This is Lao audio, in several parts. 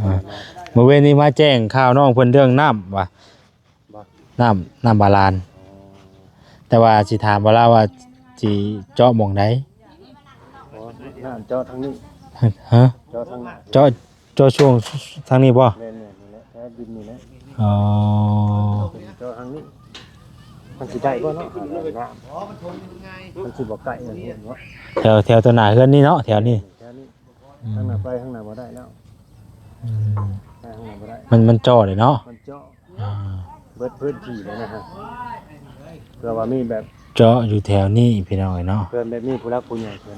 ອ່າ ມື້ເວນນີ້ມາແຈ້ງຂ່າວນ້ອງເພິ່ນເລື່ອງນ້ຳວ່າ ບໍ່ ນ້ຳ ນ້ຳບາລານ ອໍ ແຕ່ວ່າຊິຖາມບໍ່ລາວວ່າຊິເຈາະໝ່ອງໃດ? ອໍ ນ້ຳເຈາະທາງນີ້ ຮະ? ເຈາະທາງນີ້ ເຈາະ ເຈາະຊ່ວງທາງນີ້ບໍ່? ແມ່ນໆ ນີ້ແຫຼະ ແຖວດິນນີ້ແຫຼະ ອໍ ເຈາະທາງນີ້ ມັນຊິໄດ້ບໍ່ເນາະ? ນ້ຳ ມັນຊິບໍ່ໃກ້ເນາະ ແຖວ ແຖວຕົວໜ້າເຮືອນນີ້ເນາະ ແຖວນີ້ ແຖວນີ້ ອືມ ທາງໜ້າໄປທາງໜ້າບໍ່ໄດ້ແລ້ວ ອືມ ໄປທາງໜ້າບໍ່ໄດ້ ມັນ ມັນເຈາະເລີຍເນາະ ມັນເຈາະ ອ່າ ເບິດພື້ນທີ່ເລີຍນະຮະ ເພື່ອວ່າມີແບບເຈາະຢູ່ແຖວນີ້ພີ່ນ້ອງເອີຍເນາະ ເພື່ອແບບມີຜູ້ຫຼັກຜູ້ໃຫຍ່ເພິ່ນ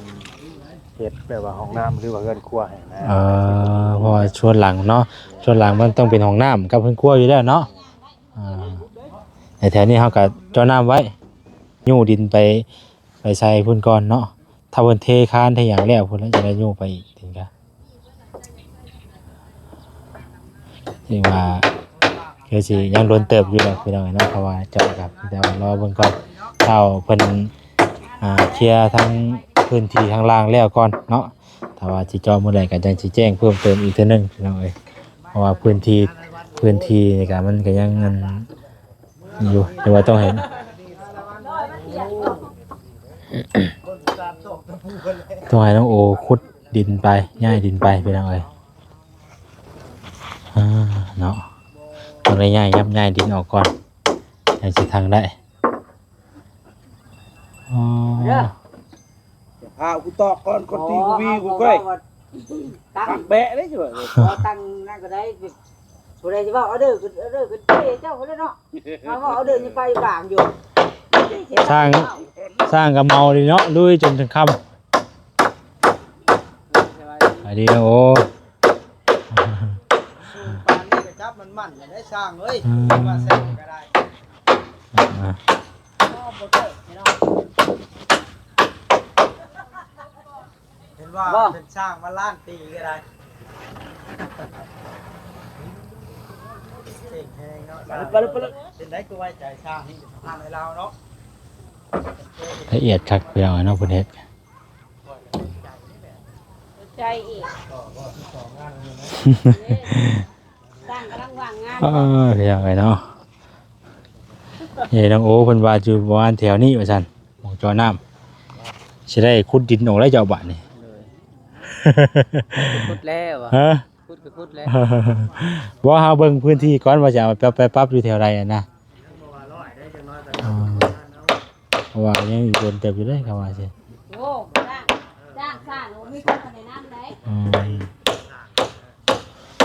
ເຮັດແບບວ່າຫ້ອງນ້ຳ ຫຼືວ່າເຮືອນຄົວໃຫ້ນະ ເອີ ເພາະວ່າສ່ວນຫຼັງເນາະ ສ່ວນຫຼັງມັນຕ້ອງເປັນຫ້ອງນ້ຳກັບເຮືອນຄົວຢູ່ແລ້ວເນາະ ອ່າ ແຖວນີ້ເຮົາກໍເຈາະນ້ຳໄວ້ ຍູ້ດິນໄປ ໄປໃສ່ພຸ້ນກ່ອນເນາະ ຖ້າເພິ່ນເທຄານເທຫຍັງແລ້ວພຸ້ນແລ້ວ ຈະໄດ້ຍູ້ໄປອີກເຖິງກະ ຖືວ່າຄືຊິຍັງດົນເຕີບຢູ່ດອກພີ່ນ້ອງເອີຍເນາະ ເພາະວ່າເຈາະກັບ ແຕ່ວ່າລໍເບິ່ງກ່ອນ ຖ້າເພິ່ນ ອ່າ ເຄຍທາງພື້ນທີ່ທາງລ່າງແລ້ວກ່ອນເນາະ ຖ້າວ່າຊິເຈາະມື້ໃດກໍຈັ່ງຊິແຈ້ງເພີ່ມເຕີມອີກເທື່ອໜຶ່ງພີ່ນ້ອງເອີຍ ເພາະວ່າພື້ນທີ່ ພື້ນທີ່ນີ້ກໍມັນກໍຍັງອັນ ຢູ່ ແຕ່ວ່າຕ້ອງໃຫ້ ຕ້ອງໃຫ້ນ້ອງໂອຂຸດດິນໄປ ຍ້າຍດິນໄປພີ່ນ້ອງເອີຍ ອ່າ ເນາະ ຕ້ອງໄດ້ຍ້າຍ ຫຍັບຍ້າຍດິນອອກກ່ອນ ຈັ່ງຊິທັງໄດ້ ອໍ ເດີ ພາກູຕອກກ່ອນ ກ່ອນຕີກູວີກູກ້ອຍ ຕັ້ງແບະເດ້ຊິວ່າ ບໍ່ຕັ້ງນັ້ນກໍໄດ້ ຜູ້ໃດຊິເວົ້າອອເດີ ອອເດີຂຶ້ນເຈົ້າພຸ້ນແຫຼະເນາະ ເຮົາເວົ້າອອເດີຍັງໄປກາງຢູ່ ຊ່າງ ຊ່າງກໍເມົາດີເນາະ ລຸຍຈົນເຖິງຄ່ຳ ສະບາຍດີ ສະບາຍດີ ໂອ້ ປານນີ້ໄປຈັບມັນໝັ້ນໄດ້ຊ່າງເອີຍ ອືມ ວ່າແຊງກໍໄດ້ ອ່າ ເຫັນວ່າເປັນຊ່າງມາລ້ານປີກໍໄດ້ ເກັ່ງແຮງເນາະ ໄປເລີຍ ໄປເລີຍ ເປັນໄດ໋ຄືໄວ້ໃຈຊ່າງນີ້ ຊ່າງໃຫ້ລາວເນາະ ລະອຽດຄັກພີ່ນ້ອງເນາະ ເພິ່ນເຮັດ ໃຈອີກ ຊ່າງກຳລັງວ່າງງານ ເອີ ພີ່ນ້ອງເອີຍເນາະ ເອີ ນ້ອງໂອເພິ່ນວ່າຢູ່ປະມານແຖວນີ້ວ່າຊັ້ນ ໝ່ອງເຈາະນ້ຳ ຊິໄດ້ຂຸດດິນອອກແລ້ວເຈົ້າບາດນີ້ ຂຸດແລ້ວ ຮະ? ຂຸດກໍຂຸດແລ້ວ ບໍ່ ເຮົາເບິ່ງພື້ນທີ່ກ່ອນວ່າຈະເອົາໄປ ໄປປັບຢູ່ແຖວໃດຫັ້ນນະ ເພາະວ່າຍັງອີກດົນເຕີບຢູ່ເດ້ ເຂົາວ່າຊິ ໂອ້ ຈ້າງ ຈ້າງສ້າງ ໂອ້ ມີຄົນເຂົ້າແນະນຳໄດ໋ ອືມ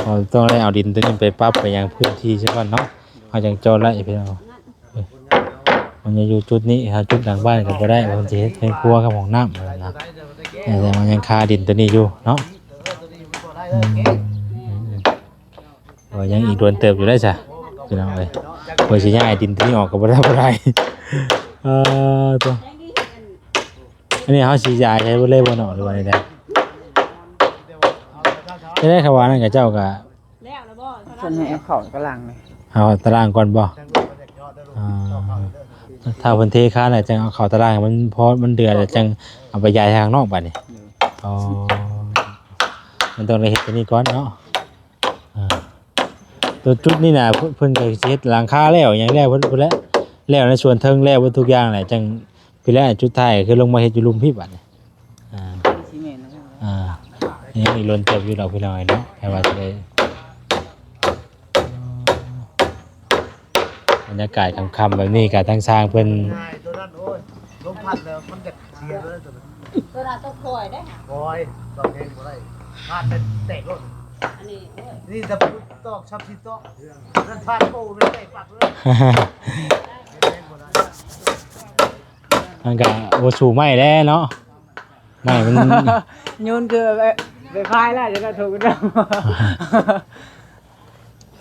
ເຮົາຕ້ອງໄດ້ເອົາດິນຕົວນີ້ໄປປັບໄປຫຍັງພື້ນທີ່ຊະກ່ອນເນາະ ເຮົາຈັ່ງເຈາະໄດ້ພີ່ນ້ອງ ມັນຍັງຢູ່ຈຸດນີ້ ເຮົາຈຸດຫຼັງບ້ານກໍບໍ່ໄດ້ ເພິ່ນຊິເຮັດເຮືອນຄົວກັບຫ້ອງນ້ຳນະ ແຕ່ວ່າມັນຍັງຄາດິນຕົວນີ້ຢູ່ເນາະ ອືມ ໂອ້ຍ ຍັງອີກດົນເຕີບຢູ່ໄດ໋ຊະ ພີ່ນ້ອງເອີຍ ເພິ່ນຊິຍ້າຍດິນຕົວນີ້ອອກກໍບໍ່ໄດ້ ບໍ່ໄດ້ ເອີ ຕົວ ອັນນີ້ເຮົາຊິຍ້າຍໃຫ້ເບິດເລີຍບໍ່ເນາະ ຫຼືວ່າໃດ? ຈະໄດ້ຄຳວ່ານັ້ນ ຂະເຈົ້າກໍ ແລ້ວລະບໍ່? ເພິ່ນໃຫ້ເອົາເຂົ້າຕາລາງເລີຍ ເອົາຕາລາງກ່ອນບໍ່? ອ່າ ຖ້າເພິ່ນເທຄານແລ້ວ ຈັ່ງເອົາເຂົ້າຕາລາງ ມັນພໍ ມັນເດືອແລ້ວ ຈັ່ງເອົາໄປຢາຍທາງນອກບາດນີ້ ອໍ ມັນຕ້ອງໄດ້ເຮັດຕົວນີ້ກ່ອນເນາະ ອ່າ ຕົວຈຸດນີ້ນະ ເພິ່ນ ເພິ່ນກໍຊິເຮັດຫຼັງຄາແລ້ວ ຫຍັງແລ້ວ ເພິ່ນ ເພິ່ນແຫຼະ ແລ້ວໃນສ່ວນເທິງແລ້ວເບິດທຸກຢ່າງແຫຼະ ຈັ່ງ ພີ້ແຫຼະ ຈຸດທ້າຍຄືລົງມາເຮັດຢູ່ລຸ່ມພີ້ບາດນີ້ ອ່າ ຊິແມ່ນແລ້ວ ອ່າ ຍັງອີກດົນເຕີບຢູ່ດອກພີ່ນ້ອງເນາະ ແຕ່ວ່າຊິໄດ້ ບັນຍາກາດຄ່ຳໆແບບນີ້ກໍທາງຊ່າງເພິ່ນ ງ່າຍຕົວນັ້ນ ໂອ້ຍ ລົມພັດແລ້ວມັນຈະເສຍເລີຍຕົວນັ້ນ ຕົວນັ້ນຕ້ອງຄ່ອຍເດ້ ຄ່ອຍ ຕ້ອງແຮງບໍ່ໄດ້ ພາດແມ່ນແຕກໂລດ ອັນນີ້ ໂອ້ຍ ນີ້ຈະຕອກຊຳຊິຕອກ ນັ້ນພາດໂປ້ແມ່ນແຕກປັກເລີຍ ແຮງບໍ່ໄດ້ ມັນກະບໍ່ສູ້ໄມ້ແລ້ວເນາະ ໄມ້ມັນ ໂຍນຄືໄປ ໄປພາຍແລ້ວ ຈະໄດ້ຖືກນຳ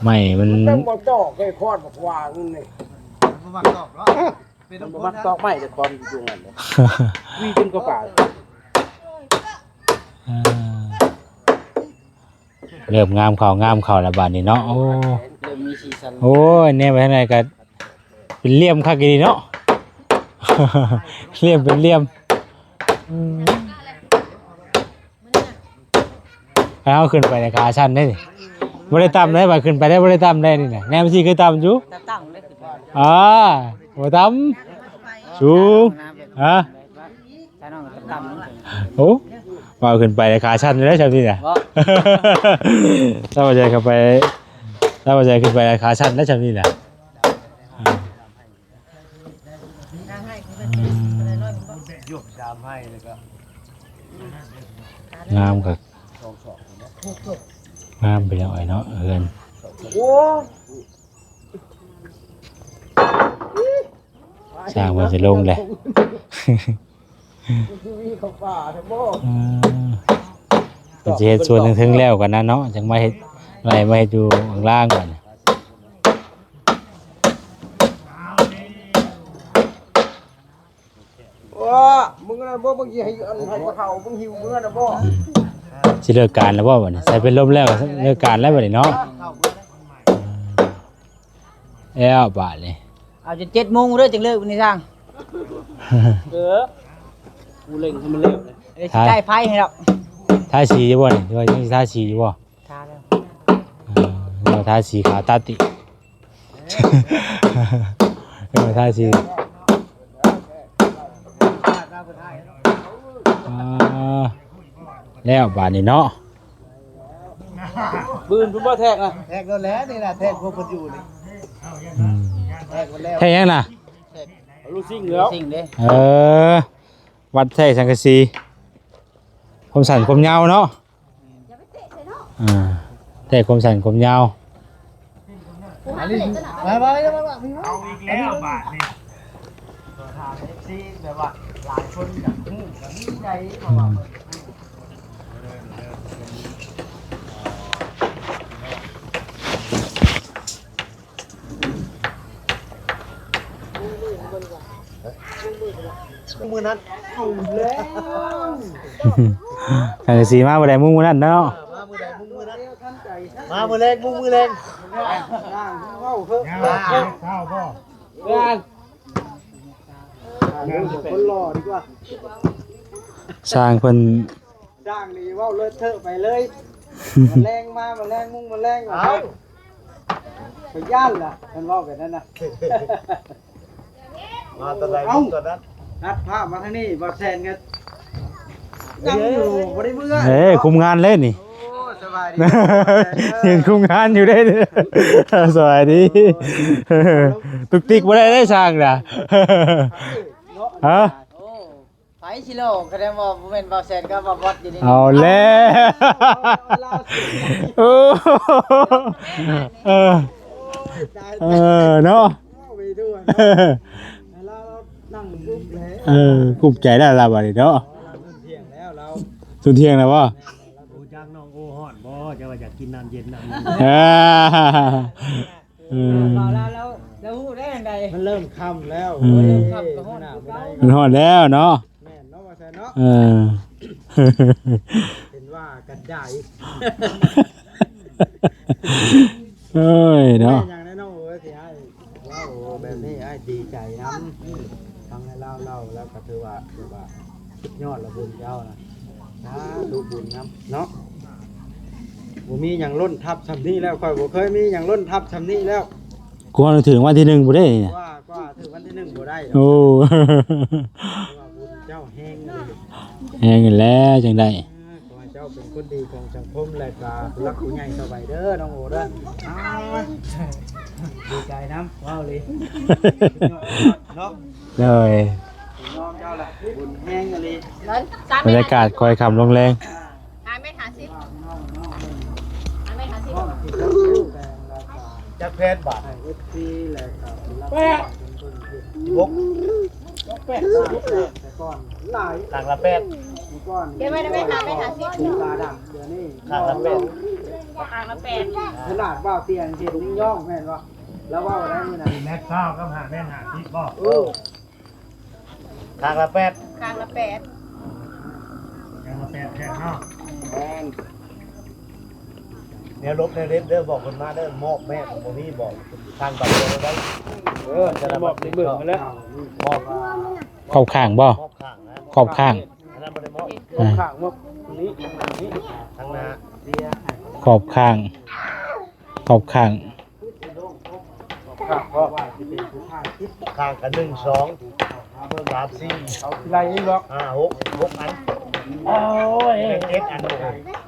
ໄມ້ມັນ ມັນຕ້ອງບໍ່ຕອກໄອ້ຄອນບັກຫວ່າງນີ້ ມັນບໍ່ມັກຕອກເນາະ ເປັນ ມັນບໍ່ມັກຕອກໄມ້ ແຕ່ຄອນຢູ່ຫັ້ນເດ້ ມີຈົນກວ່າປາຍ ອ່າ ເລີ່ມງາມເຂົ້າ ງາມເຂົ້າແລ້ວບາດນີ້ເນາະ ໂອ້ ເລີ່ມມີສີສັນ ໂອ້ຍ ແນມໄປທາງໃດກະ ເປັນຫຼ່ຽມຄັກອີ່ຫຼີເນາະ ຫຼ່ຽມເປັນຫຼ່ຽມ ອືມ ເຮົາຂຶ້ນໄປໃນຂາສັ້ນເດ້ນີ້ ບໍ່ໄດ້ຕ່ຳເດ້ ວ່າຂຶ້ນໄປໄດ້ບໍ່ໄດ້ຕ່ຳໄດ້ນີ້ນະ ແນມຊີ້ຄືຕ່ຳຢູ່ ຕາຕັ້ງເລີຍຂຶ້ນໄປ ອ່າ ບໍ່ຕ່ຳ ສູງ ຮະ ຕານ້ອງຕາຕັ້ງ ໂອ້ ວ່າຂຶ້ນໄປຂາສັ່ນຢູ່ໄດ໋ຊ່ຳນີ້ນະ ບໍ່ ຖ້າວ່າໃຫຍ່ເຂົ້າໄປ ຖ້າວ່າໃຫຍ່ຂຶ້ນໄປຂາສັ່ນໄດ໋ຊ່ຳນີ້ນະ ອືມ ງາມຄັກ ງາມໄປແລ້ວອ້າຍເນາະ ເຮືອນ ໂອ້ຍ ຊ່າງເພິ່ນຊິລົງແຫຼະ ອືມ ເພິ່ນຊິເຮັດສ່ວນເທິງໆແລ້ວກ່ອນນະເນາະ ຈັ່ງມາເຮັດ ໄລ່ມາເຮັດຢູ່ຂ້າງລ່າງກ່ອນ. ໂອ້ ມຶງນັ້ນບໍ່ ມຶງຊິໃຫ້ອັນໃຫ້ກະເທົາ ມຶງຫິວເມືອນະບໍ່? ອືມ ຊິເລີກການແລ້ວບໍ່ບັດນີ້? ໃສ່ເປັນລົມແລ້ວ ເລີກການແລ້ວບັດນີ້ເນາະ ແລ້ວບາດນີ້ ເອົາຈົນເຈັດໂມງເດີ ຈຶ່ງເລີກບັດນີ້ຊ່າງ ເອີ ກູເລັ່ງໃຫ້ມັນເລີກເລີຍ ເອີ ຊິຈ່າຍໄຟໃຫ້ດອກ ທາສີຢູ່ບໍ່ນີ້? ຫຼືວ່າຍັງຊິທາສີຢູ່ບໍ່? ທາແລ້ວ ເອີ ແລ້ວທາສີຂາວຕັດຕິ ເອີ ທາສີ ອ່າ ແລ້ວບາດນີ້ເນາະ ບືນພຸ້ນບໍ່ແທກນະ ແທກໂລດແລ້ວນີ້ນະ ແທກພວກເພິ່ນຢູ່ນີ້ ອືມ ແທກໝົດແລ້ວ ແທກຫຍັງນະ? ແທກລູກຊິງແລ້ວ ເອີ ວັດແທກສັງກະສີ ຄວາມສັ້ນຄວາມຍາວເນາະ ອ່າ ແທກຄວາມສັ້ນຄວາມຍາວ ເອົາອີກແລ້ວບາດນີ້ ໂທດຖາມເອັຟຊີ ແບບວ່າຫຼາຍຄົນຢາກຮູ້ກະມີໃດ ເພາະວ່າເພິ່ນ ມື້ນັ້ນ ສັງກະສີມາມື້ໃດມຸງມື້ນັ້ນເນາະ ມາມື້ໃດມຸງມື້ນັ້ນ ມາມື້ແລງມຸງມື້ແລງ ຄົນຫຼໍ່ດີກວ່າ ຊ່າງເພິ່ນ ຊ່າງນີ້ເວົ້າເລີດເທີໄປເລີຍ ມາແລງມາ ມາແລງມຸງມາແລງ ເອົ້າ ຂ້ອຍຢ້ານລະ ມັນເວົ້າແບບນັ້ນນະ ມາຕອນໃດ ເອົ້າ ຕອນນັ້ນ ຕັດພາບມາທາງນີ້ ບ່າວແສນກໍຍັງຢູ່ ບໍ່ໄດ້ເມືອ ເອີ ຄຸມງານເລີຍນີ້ ໂອ້ ສະບາຍດີ ຢືນຄຸມງານຢູ່ເດ້ ສະບາຍດີ ຕຸກຕິກບໍ່ໄດ້ເດ້ຊ່າງນະ ຮະ ໂອ້ ໃຜຊິໂລ ກະໄດ້ວ່າບໍ່ແມ່ນບ່າວແສນກັບບ່າວບອດຢູ່ນີ້ ເອົາແລ້ວ ໂອ້ ເອີ ເອີ ເນາະ ເອີ ກຸ້ມໃຈແລ້ວລະບາດນີ້ເນາະ ສຸນທ່ຽງແລ້ວບໍ່? ຮູ້ຈັກນ້ອງໂອຮ້ອນບໍ່? ເຈົ້າວ່າຢາກກິນນ້ຳເຢັນນ້ຳ ເອີ ເອີ ເວົ້າລາວ ລາວ ລາວຮູ້ໄດ້ຈັ່ງໃດ? ມັນເລີ່ມຄ່ຳແລ້ວ ເອີ ເລີ່ມຄ່ຳກໍຮ້ອນຄືເກົ່າ ມັນຮ້ອນແລ້ວເນາະ ແມ່ນເນາະ ວ່າຊັ້ນເນາະ ເອີ ເຫັນວ່າກັນໄດ ໂອ້ຍເນາະ ແມ່ນຫຍັງແນ່ນ້ອງເອີຍ ຊິໃຫ້ເວົ້າແບບນີ້ ອ້າຍດີໃຈນຳ ຟັງໃຫ້ລາວເລົ່າ ແລ້ວກໍຖືວ່າ ຖືວ່າສຸດຍອດລະບຸນເຈົ້ານະ ສາທຸບຸນນຳເນາະ ບໍ່ມີຫຍັງລົ້ນທັບຊ່ຳນີ້ແລ້ວ ຂ້ອຍບໍ່ເຄີຍມີຫຍັງລົ້ນທັບຊ່ຳນີ້ແລ້ວ ກວ່າເຖິງວັນທີໜຶ່ງພຸ້ນເດ້ ກວ່າ ກວ່າເຖິງວັນທີໜຶ່ງບໍ່ໄດ້ ໂອ້ ເຈົ້າແຮງ ແຮງແລ້ວຈັ່ງໃດ ຂໍໃຫ້ເຈົ້າເປັນຄົນດີຂອງສັງຄົມ ແລະກະຜູ້ຫຼັກຜູ້ໃຫຍ່ຕໍ່ໄປເດີນ້ອງໂອເດີ ດີໃຈນຳ ເວົ້າອີ່ຫຼີເນາະ ໂດຍ ນ້ອງເຈົ້າລະບຸນແຮງອີ່ຫຼີ ບັນຍາກາດຄ່ອຍຄ່ຳລົງແລງ ຫ້າແມັດຫ້າສິບ ຫ້າແມັດຫ້າສິບ ຈັກແຜ່ນບາດ ແປດ ຫົກ ແປດ ຂ້າງລະແປດ ເກັບໄວ້ໄດ້ໄໝ ຫ້າແມັດຫ້າສິບ ຂ້າງລະແປດ ຂ້າງລະແປດ ຂະໜາດວ່າຕຽງເຮັດຍັງຍ້ອງແມ່ນບໍ່? ລາວເວົ້າໄດ້ມື້ນັ້ນ ແມັດຊາວກັບຫ້າແມັດຫ້າສິບບໍ່? ເອີ ຂ້າງລະແປດ ຂ້າງລະແປດ ຂ້າງລະແປດແຜ່ນເນາະ ແມ່ນ ແນວລົບແນວເດັດເດີ ບອກເພິ່ນມາເດີ ມອບແມ່ນບໍ່ມີ ບອກທາງບັດເດີໄດ້ ເອີ ຈະໄດ້ມອບເບິ່ງແລ້ວ ມອບ ຂອບຂ້າງບໍ່? ຂອບຂ້າງນະ ຂອບຂ້າງ ຂອບຂ້າງບໍ່? ນີ້ ນີ້ ທາງໜ້າ ຂອບຂ້າງ ຂອບຂ້າງ ຂ້າງກໍໜຶ່ງ ສອງ ສາມ ສີ່ ເອົາຊິໄລ່ອີກບໍ່ ຫ້າ ຫົກ ຫົກອັນ ໂອ້ຍ ເຈັດອັນ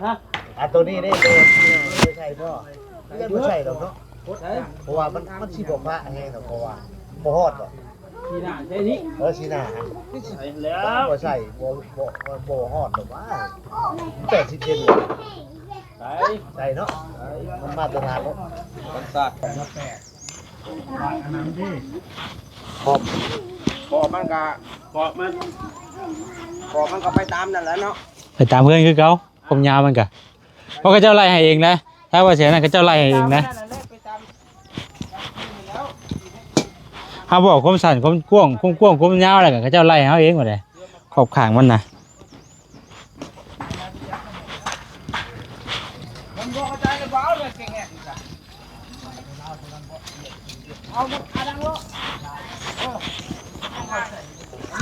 ຮະ ອັນໂຕນີ້ເດ້ ໂຕນີ້ບໍ່ໃສ່ບໍ່ ບໍ່ໃສ່ດອກເນາະ ໃສ່ ເພາະວ່າມັນ ມັນຊິບໍ່ພະແຮງດອກ ເພາະວ່າບໍ່ຮອດດອກ ຊີ້ໜ້າໃສ່ນີ້ ເອີ ຊີ້ໜ້າ ໃສ່ແລ້ວ ບໍ່ໃສ່ ບໍ່ ບໍ່ ບໍ່ຮອດດອກວ່າ ແປດສິບເຊັນ ໃສ່ ໃສ່ເນາະ ໃສ່ ມັນມາດຕະຖານເນາະ ມັນສາດ ຂອບ ຂອບມັນກະ ຂອບມັນ ຂອບມັນກໍໄປຕາມນັ້ນແຫຼະເນາະ ໄປຕາມເຮືອນຄືເກົ່າ ຄວາມຍາວມັນກະ ເພາະເຂົາເຈົ້າໄລ່ໃຫ້ເອງນະ ຖ້າວ່າເສຍນັ້ນເຂົາເຈົ້າໄລ່ໃຫ້ເອງນະ ເຮົາບອກຄວາມສັ້ນ ຄວາມກວ້າງ ຄວາມກວ້າງ ຄວາມຍາວ ແລ້ວກໍເຂົາເຈົ້າໄລ່ເຮົາເອງໝົດເດ້ ຂອບຂ້າງມັນນະ.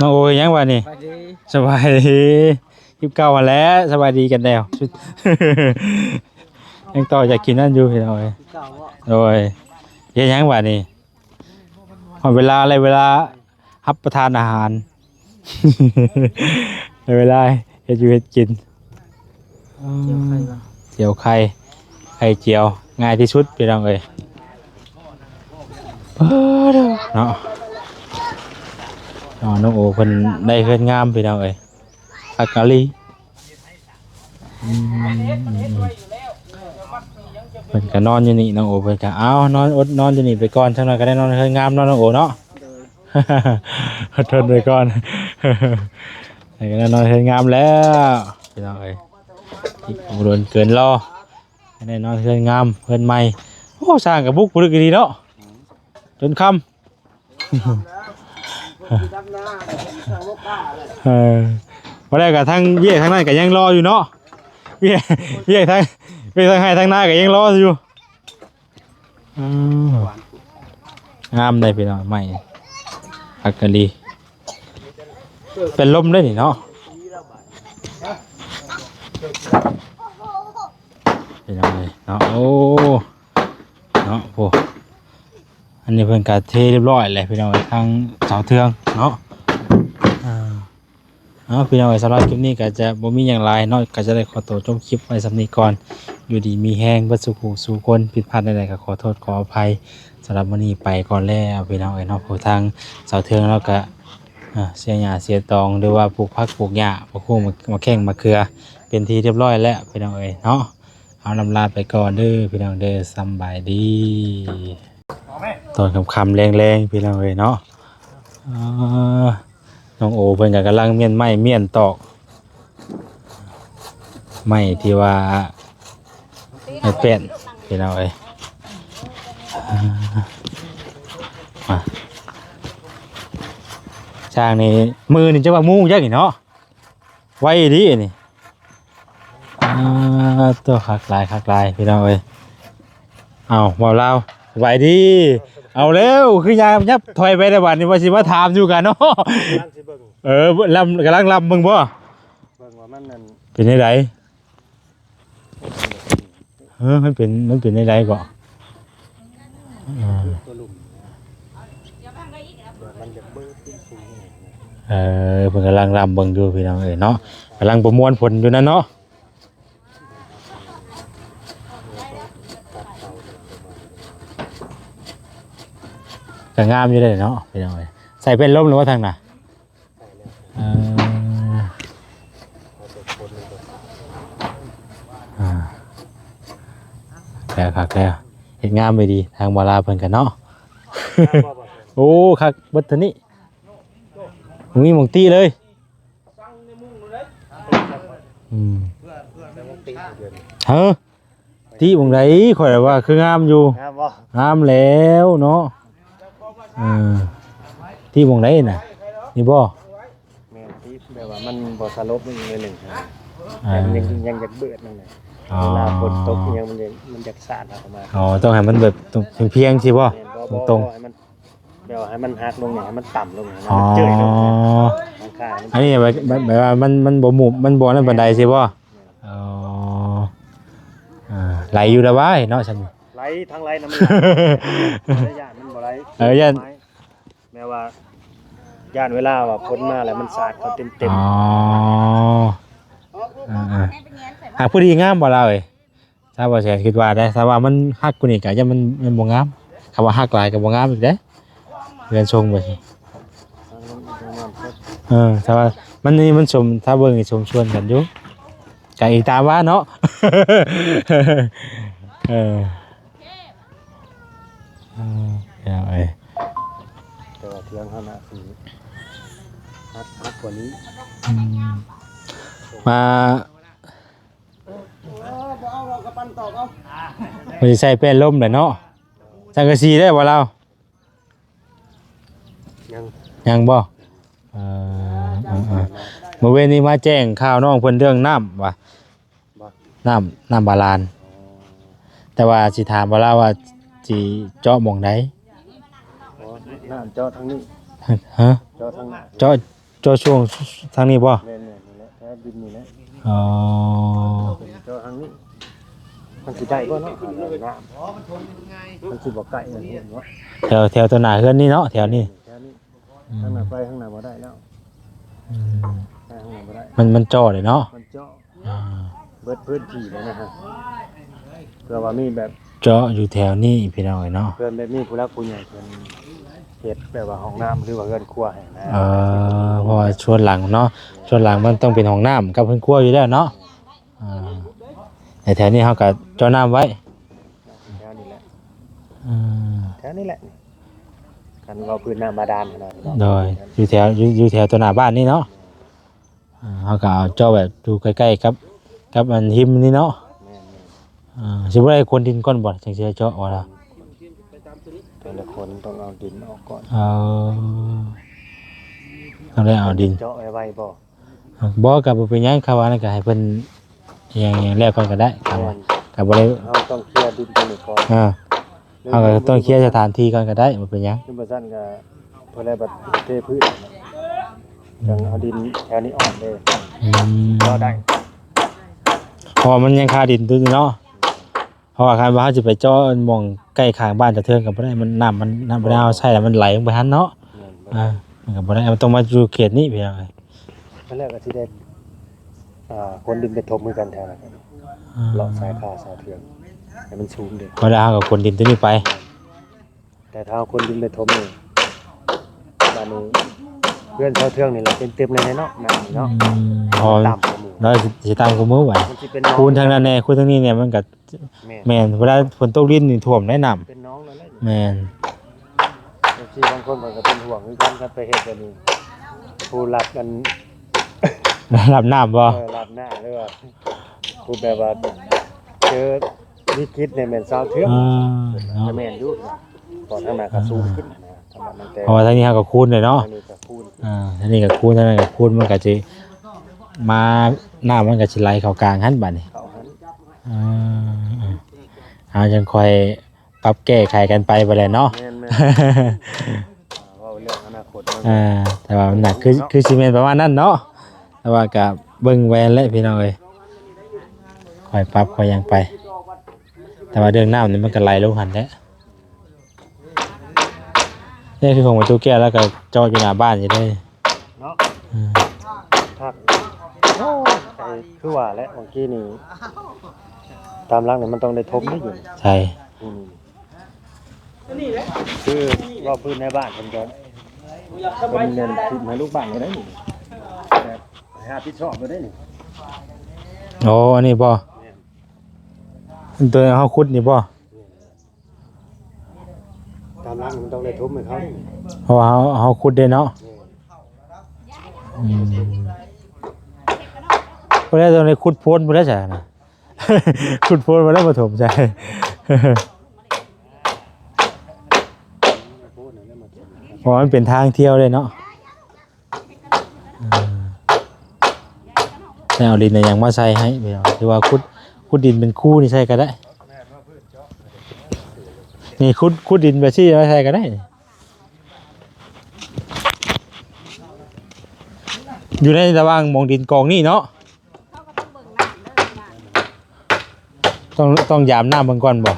ນ້ອງໂອເຮັດຫຍັງບາດນີ້? ສະບາຍດີ ສະບາຍດີ ຄືເກົ່າຫັ້ນແຫຼະ ສະບາຍດີກັນແລ້ວ ຍັງຕໍ່ຢາກກິນນັ້ນຢູ່ພີ່ນ້ອງເອີຍ ຄືເກົ່າບໍ? ໂດຍ ເຮັດຫຍັງບາດນີ້? ຮອດເວລາແລ້ວ ເວລາຮັບປະທານອາຫານ ໄດ້ເວລາເຮັດຢູ່ເຮັດກິນ ອືມ ຈຽວໄຂ່ ໄຂ່ ໄຂ່ຈຽວ ງ່າຍທີ່ສຸດພີ່ນ້ອງເອີຍ ເນາະ ເນາະ ນ້ອງໂອເພິ່ນໄດ້ເຮືອນງາມພີ່ນ້ອງເອີຍ ຄັກອີ່ຫຼີ ອືມ ເພິ່ນກໍນອນຢູ່ນີ້ ນ້ອງໂອເພິ່ນກໍ ເອົາ ນອນ ອົດນອນຢູ່ນີ້ໄປກ່ອນ ຈັກໜ້ອຍກໍໄດ້ນອນເຮືອນງາມເນາະ ນ້ອງໂອເນາະ ອົດທົນໄປກ່ອນ ໄດ້ກໍໄດ້ນອນເຮືອນງາມແລ້ວ ພີ່ນ້ອງເອີຍ ອີກບໍ່ດົນເກີນລໍ ໄດ້ນອນເຮືອນງາມ ເຮືອນໃໝ່ ໂອ້ ສ້າງກໍບຸກຜະລຶກດີເນາະ ຈົນຄ່ຳ ເອີ ບໍ່ໄດ້ກໍທັງວຽກທັງນັ້ນກໍຍັງລໍຢູ່ເນາະ ວຽກ ວຽກທັງ ວຽກທັງໄຮ່ທັງນາກໍຍັງລໍຢູ່ ອືມ ງາມເດ້ພີ່ນ້ອງ ໄມ້ອັກກະລີ ເປັນລົມເດ້ນີ້ເນາະ ພີ່ນ້ອງເອີຍເນາະ ໂອ້ ເນາະ ໂອ້ ອັນນີ້ເພິ່ນກະເທຮຽບຮ້ອຍແລ້ວພີ່ນ້ອງເອີຍ ທາງສາວເທືອງເນາະ ອ່າ ເອົາ ພີ່ນ້ອງເອີຍ ສຳລັບຄລິບນີ້ກໍຈະບໍ່ມີຫຍັງຫຼາຍເນາະ ກໍຈະໄດ້ຂໍຕົວຈົບຄລິບໄວ້ສ່ຳນີ້ກ່ອນ ຢູ່ດີມີແຮງເບິດສູ່ຜູ້ສູ່ຄົນ ຜິດພາດແນວໃດກໍຂໍໂທດຂໍອະໄພ ສຳລັບມື້ນີ້ໄປກ່ອນແລ້ວພີ່ນ້ອງເອີຍເນາະ ຜູ້ທາງສາວເທືອງເນາະ ກໍ ອ່າ ເສຍຫຍ້າເສຍຕອງ ຫຼືວ່າປູກຜັກປູກຫຍ້າ ປູກຫຍ້າ ໝາກແຂ້ງໝາກເຂືອ ເປັນທີ່ຮຽບຮ້ອຍແລ້ວພີ່ນ້ອງເອີຍເນາະ ເອົາ ລຳລາໄປກ່ອນເດີພີ່ນ້ອງເດີ ສຳບາຍດີ. ຕອນຄ່ຳໆແລງໆ ພີ່ນ້ອງເອີຍເນາະ ອ່າ ນ້ອງໂອເພິ່ນກໍກຳລັງມ້ຽນໄມ້ມ້ຽນຕອກ ໄມ້ທີ່ວ່າໄມ້ແປ້ນ ພີ່ນ້ອງເອີຍ ອ່າ ມາ ຊ່າງນີ້ ມື້ນີ້ຈັກວ່າມຸງຈັກນີ້ເນາະ ໄວດີອັນນີ້ ອ່າ ໂຕ ຄັກຫຼາຍ ຄັກຫຼາຍ ພີ່ນ້ອງເອີຍ ເອົາ ເວົ້າລາວ ສະບາຍດີ ເອົາແລ້ວ ຄືຍ່າງຍັບຖອຍໄປແລ້ວ ບາດນີ້ວ່າຊິມາຖາມຢູ່ກັນເນາະ ກຳລັງຊິເບິ່ງ ເອີ ລຳ ກຳລັງລຳເບິ່ງບໍ່ ເບິ່ງວ່າມັນນັ້ນ ເປັນຈັ່ງໃດ ເອີ ມັນເປັນ ມັນເປັນຈັ່ງໃດເກາະ ເອີ ມັນຈະເບີດຂຶ້ນສູງ ເອີ ເພິ່ນກຳລັງລຳເບິ່ງຢູ່ພີ່ນ້ອງເອີຍເນາະ ກຳລັງປະມວນຜົນຢູ່ນັ້ນເນາະ ກໍງາມຢູ່ເດ້ເນາະ ພີ່ນ້ອງເອີຍ ໃສ່ເປັນລົມຫຼືວ່າທາງໜ້າ? ເອີ ອ່າ ແລ້ວຄັກແລ້ວ ເຮັດງາມໄວ້ດີ ທາງບໍ່ລາວເພິ່ນກັນເນາະ ໂອ້ ຄັກເບິດເທົ່ານີ້ ບໍ່ມີໝ່ອງຕິເລີຍ ອືມ ເອີ ຕິໝ່ອງໃດ ຂ້ອຍວ່າຄືງາມຢູ່ ງາມບໍ່? ງາມແລ້ວເນາະ ເອີ ຕິໝ່ອງໃດນະ ນີ້ບໍ່? ແມ່ນ ຕິແບບວ່າມັນບໍ່ສະຫຼົບໜ້ອຍໜຶ່ງ ເອີ ແຕ່ມັນຍັງ ຍັງຢາກເບີດໜຶ່ງນະ ອໍ ເວລາຝົນຕົກອີ່ຫຍັງມັນຍັງ ມັນຢາກສາດເຂົ້າມາ ອໍ ຕ້ອງໃຫ້ມັນແບບພຽງໆ ຊີ້ບໍ່? ແມ່ນ ບໍ່ ຕຣົງໆ ບໍ່ໃຫ້ມັນ ແບບວ່າໃຫ້ມັນຫັກລົງນີ້ ໃຫ້ມັນຕ່ຳລົງ ໃຫ້ມັນເຈີຍລົງ ອໍ ຫຼັງຄາມັນ ອັນນີ້ແບບ ແບບ ແບບວ່າມັນ ມັນບໍ່ໝູບ ມັນບໍ່ນັ້ນປານໃດຊີ້ບໍ່? ແມ່ນ ອໍ ອ່າ ໄຫຼຢູ່ລະຫວາຍເນາະ ຊັ້ນ ໄຫຼ ທາງໄຫຼນຳມັນ ໄລຍະມັນບໍ່ໄຫຼ ເອີ ຢ້ານ ແມ່ນວ່າຢ້ານເວລາວ່າຝົນມາແລ້ວມັນສາດເຂົ້າເຕັມໆ ອໍ ເອີໆ ຫາກພໍດີງາມບໍ່ລາວເອີຍ? ຊາວບໍ່ແສນຄິດວ່າໄດ໋ ຖ້າວ່າມັນຮັກກວ່ານີ້ກະຢ້ານມັນ ມັນບໍ່ງາມ ຄຳວ່າຮັກຫຼາຍກະບໍ່ງາມອີກເດ້ ເຮືອນຊົງໄປ ເອີ ຖ້າວ່າມັນນີ້ມັນສົມ ຖ້າເບິ່ງນີ້ສົມສ່ວນກັນຢູ່ ກະອີງຕາມວ່າເນາະ ເອີ ເອີ ເອີ ແຕ່ວ່າເທື່ອງຫັ້ນນະ ຄືຮັກ ຮັກກວ່ານີ້ ອືມ ມາ ເອີ ບໍ່ເອົາ ເຮົາກະປັ່ນຕອກເອົາ ມັນຊິໃສ່ແປ້ນລົມແຫຼະເນາະ ສັງກະສີໄດ້ບໍ່ລາວ? ຍັງ ຍັງບໍ່? ເອີ ເອີໆ ມື້ວານນີ້ມາແຈ້ງຂ່າວນ້ອງເພິ່ນເລື່ອງນ້ຳວ່າ ບໍ່ ນ້ຳ ນ້ຳບາດານ ອໍ ແຕ່ວ່າຊິຖາມບໍ່ລາວວ່າຊິເຈາະໝ່ອງໃດ? ອໍ ນ້ຳເຈາະທາງນີ້ ຮະ? ເຈາະທາງ ເຈາະ ເຈາະຊ່ວງທາງນີ້ບໍ່? ແມ່ນໆ ນີ້ແຫຼະ ແຖວດິນນີ້ແຫຼະ ອໍ ເຈາະທາງນີ້ ມັນຊິໄດ້ບໍ່ເນາະ? ນ້ຳ ມັນຊິບໍ່ໃກ້ເຮືອນເນາະ ແຖວ ແຖວຕໍ່ໜ້າເຮືອນນີ້ເນາະ ແຖວນີ້ ແຖວນີ້ ອືມ ທາງໜ້າໄປທາງໜ້າບໍ່ໄດ້ແລ້ວ ອືມ ໄປທາງໜ້າບໍ່ໄດ້ ມັນ ມັນເຈາະເລີຍເນາະ ມັນເຈາະ ອ່າ ເບິດພື້ນທີ່ແລ້ວນະຮະ ເພື່ອວ່າມີແບບເຈາະຢູ່ແຖວນີ້ພີ່ນ້ອງເອີຍເນາະ ເພື່ອແບບມີຜູ້ຫຼັກຜູ້ໃຫຍ່ເພິ່ນເຮັດແບບວ່າຫ້ອງນ້ຳ ຫຼືວ່າເຮືອນຄົວໃຫ້ນະ ເອີ ເພາະວ່າສ່ວນຫຼັງເນາະ ສ່ວນຫຼັງມັນຕ້ອງເປັນຫ້ອງນ້ຳກັບເຮືອນຄົວຢູ່ແລ້ວເນາະ ອ່າ ແຖວນີ້ເຮົາກະເຈາະນ້ຳໄວ້ ແຖວນີ້ແຫຼະ ອືມ ແຖວນີ້ແຫຼະ ຄັນເວົ້າພື້ນນ້ຳບາດານຫັ້ນນະ ໂດຍ ຢູ່ແຖວ ຢູ່ ຢູ່ແຖວຕໍ່ໜ້າບ້ານນີ້ເນາະ ອ່າ ເຮົາກະເອົາເຈາະແບບຢູ່ໃກ້ໆ ກັບ ກັບອັນຮິມນີ້ເນາະ ແມ່ນໆ ອ່າ ຊິບໍ່ໄດ້ຂົນດິນກ່ອນບໍ່ ຈັ່ງຊິໄດ້ເຈາະວ່າລະ ຕ້ອງໄດ້ຂົນ ຕ້ອງເອົາດິນອອກກ່ອນ ເອີ ຕ້ອງໄດ້ເອົາດິນ ເຈາະໄວໆບໍ່? ບໍ່ ກະບໍ່ເປັນຫຍັງ ຄຳວ່ານັ້ນກະໃຫ້ເພິ່ນຫຍັງ ຫຍັງແລ້ວກ່ອນກະໄດ້ ກະ ແມ່ນ ກະບໍ່ໄດ້ ເຮົາຕ້ອງເຄລຍດິນຕົວນີ້ກ່ອນ ອ່າ ເຮົາກະຕ້ອງເຄລຍສະຖານທີ່ກ່ອນກະໄດ້ ບໍ່ເປັນຫຍັງ ຄືບໍ່ຊັ້ນກະເພິ່ນໄດ້ບັດເທພື້ນ ຈັ່ງເອົາດິນແຖວນີ້ອອກເດ້ ອືມ ກໍໄດ້ ເພາະວ່າມັນຍັງຄາດິນຢູ່ເນາະ ເພາະວ່າຄັນວ່າເຮົາຊິໄປເຈາະໝ່ອງໃກ້ຂ້າງບ້ານຕາເທີງກະບໍ່ໄດ້ ມັນ ນ້ຳມັນ ນ້ຳບໍ່ໄດ້ເອົາໃຊ້ແລ້ວ ມັນໄຫຼລົງໄປຫັ້ນເນາະ ແມ່ນ ອ່າ ມັນກະບໍ່ໄດ້ ມັນຕ້ອງມາຢູ່ເຂດນີ້ພີ່ນ້ອງເອີຍ ແລ້ວກະຊິໄດ້ ອ່າ ຂົນດິນໄປຖົມຄືກັນແຖວນັ້ນ ອ່າ ເລາະສາຍຄາສາຍເທືອງໃຫ້ມັນສູງເດ້ ເພາະວ່າເຮົາກະຂົນດິນຕົວນີ້ໄປ ແຕ່ຖ້າເຮົາຂົນດິນໄປຖົມນີ້ ບາດນີ້ເຮືອນຊາວເທືອງນີ້ລະເຕັມໆ ແນ່ເນາະ ນ້ຳນີ້ເນາະ ອືມ ອໍ ຕ່ຳກວ່າໝູ່ ແລ້ວຊິ ຊິຕ່ຳກວ່າໝູ່ບາດ ມັນຊິເປັນໜອງ ຄູນທາງນັ້ນແນ່ ຄູນທາງນີ້ແນ່ ມັນກະ ແມ່ນ ແມ່ນ ເວລາຝົນຕົກລິນນີ້ຖ້ວມໄດ໋ນ້ຳ ເປັນໜອງນັ້ນແຫຼະ ແມ່ນ ເອັຟຊີບາງຄົນເພິ່ນກະເປັນຫ່ວງຄືກັນ ຄັນໄປເຮັດແບບນີ້ ຜູ້ລັບອັນ ລັບນ້ຳບໍ່? ເອີ ລັບນ້ຳ ຫຼືວ່າຜູ້ແບບວ່າເຈີວິກິດນີ້ແມ່ນຊາວເທືອງ ອ່າ ເນາະ ກະແມ່ນຢູ່ ເພາະທາງນັ້ນກະສູງຂຶ້ນນະ ເພາະວ່າທາງນີ້ເຮົາກະຄູນເລີຍເນາະ ທາງນີ້ກະຄູນ ອ່າ ທາງນີ້ກະຄູນ ທາງນັ້ນກະຄູນ ມັນກະຊິມາ ນ້ຳມັນກະຊິໄຫຼເຂົ້າກາງຫັ້ນບາດນີ້ ເຂົ້າຫັ້ນ ອ່າ ເຮົາຈັ່ງຄ່ອຍ ປັບແກ້ໄຂກັນໄປບາດແຫຼະເນາະ ແມ່ນໆ ອ່າ ເວົ້າເລື່ອງອະນາຄົດເນາະ ອ່າ ແຕ່ວ່າມັນໜັກຄື ຄືຊິແມ່ນປະມານນັ້ນເນາະ ແຕ່ວ່າກະເບິ່ງໄວ້ຫັ້ນແຫຼະພີ່ນ້ອງເອີຍ ຄ່ອຍປັບຄ່ອຍຫຍັງໄປ ແຕ່ວ່າເລື່ອງນ້ຳນີ້ມັນກະໄຫຼລົງຫັ້ນແຫຼະ ນີ້ຄືຂອງປະຕູແກ້ວ ແລ້ວກະເຈາະຢູ່ໜ້າບ້ານຢູ່ເດ້ ເນາະ ອືມ ຄັກ ໂອ້ ຄືວ່າແຫຼະ ບາງທີນີ້ ຕາມຫຼັກນີ້ມັນຕ້ອງໄດ້ຖົມເດ້ຢູ່ ໃຊ່ ອືມ ຄືເວົ້າພື້ນໃນບ້ານເພິ່ນກະ ເພິ່ນແມ່ນຖິ້ມໃຫ້ລູກບ້ານເລີຍເດ້ນີ້ ແບບໃຫ້ຮັບຜິດຊອບເລີຍເດ້ນີ້ ໂອ້ ອັນນີ້ບໍ່? ແມ່ນ ໂຕເຮົາຂຸດນີ້ບໍ່? ຕາມຫຼັກມັນຕ້ອງໄດ້ຖົມໃຫ້ເຂົາເດ້ ເພາະວ່າເຮົາ ເຮົາຂຸດເດ້ເນາະ ແມ່ນ ອືມ ບໍ່ໄດ້ ຕ້ອງໄດ້ຂຸດໂພນບໍ່ໄດ້ຊະນະ ຂຸດໂພນບໍ່ໄດ້ມາຖົມໃສ່ ເພາະວ່າມັນເປັນທາງທ່ຽວເດ້ເນາະ. ເອີ ແລ້ວເອົາດິນເອົາຫຍັງມາໃສ່ໃຫ້ພີ່ນ້ອງ ຫຼືວ່າຂຸດ ຂຸດດິນເປັນຄູນີ້ໃສ່ກະໄດ້ ນີ້ຂຸດ ຂຸດດິນແບບຊີ້ມາໃສ່ກະໄດ້ ຢູ່ໃນລະຫວ່າງໝ່ອງດິນກອງນີ້ເນາະ ຕ້ອງ ຕ້ອງຢາມນ້ຳເບິ່ງກ່ອນບໍ່?